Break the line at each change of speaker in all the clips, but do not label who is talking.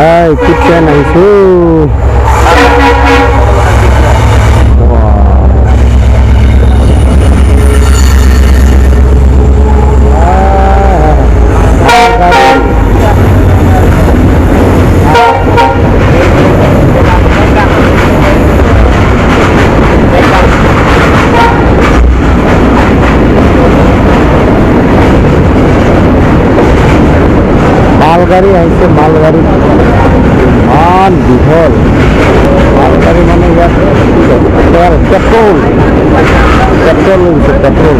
কি ট্ৰেইন আহিছে! মালগাড়ী আহিছে, মালগাড়ী ইমান দীঘল মালগাড়ী, মানে ইয়াত তেল, পেট্ৰল, পেট্ৰল লৈ গৈছে, পেট্ৰল।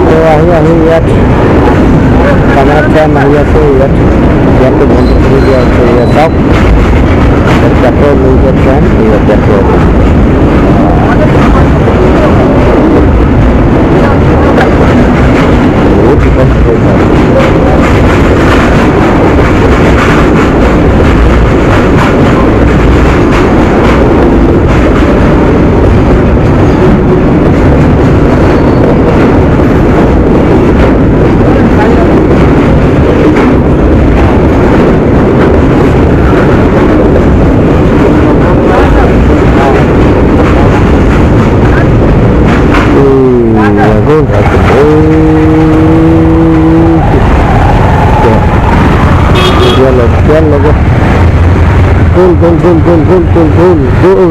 তো আহি আহি ইয়াত কামাখ্যা ট্ৰেইন আহি আছে। ইয়াত ইয়াতে বন্ধ কৰি দিয়া হৈছে। ইয়াত চাওক, পেট্ৰল লৈ যোৱা ট্ৰেইন, ইয়াত পেট্ৰল। বহুত দীঘল ট্ৰেইন। গ'ল, লগে লগে গ'ল গ'ল গ'ল গ'ল গ'ল গ'ল গ'ল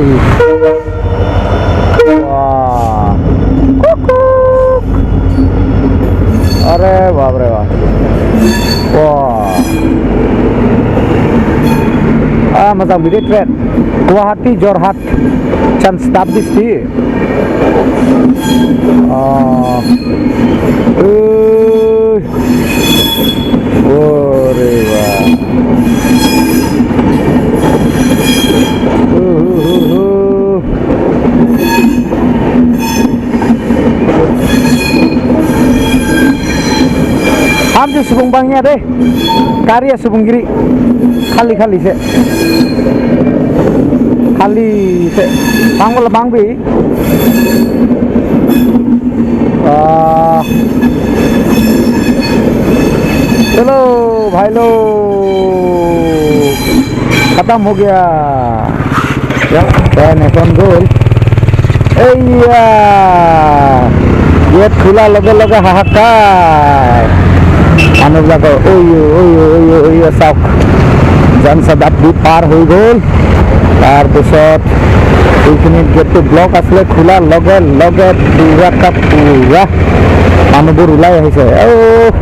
গ'ল। আৰে বাপৰে বাপ! मोजां बिदि ट्रेन, गुवाहाटी जरहाट चान्स शताब्दी। ওরে বাহ! हामजो सुबुं बांया दे, गारिया सुबुंगिरि खालि खालिसो, खालिसो, बांबोला बांबि। चलो भाई लोग, खत्म हो गया। ট্ৰেইন এখন গ'ল। এইয়া গেট খোলাৰ লগে লগে হাহাকাৰ মানুহবিলাকৰ। ঐ ঐ ঐ ঐ, চাওক, জন শতাব্দী পাৰ হৈ গ'ল। তাৰপিছত এইখিনিত গেটটো ব্লক আছিলে, খোলাৰ লগে লগে পুৰা পুৰা মানুহবোৰ ওলাই আহিছে। অ'।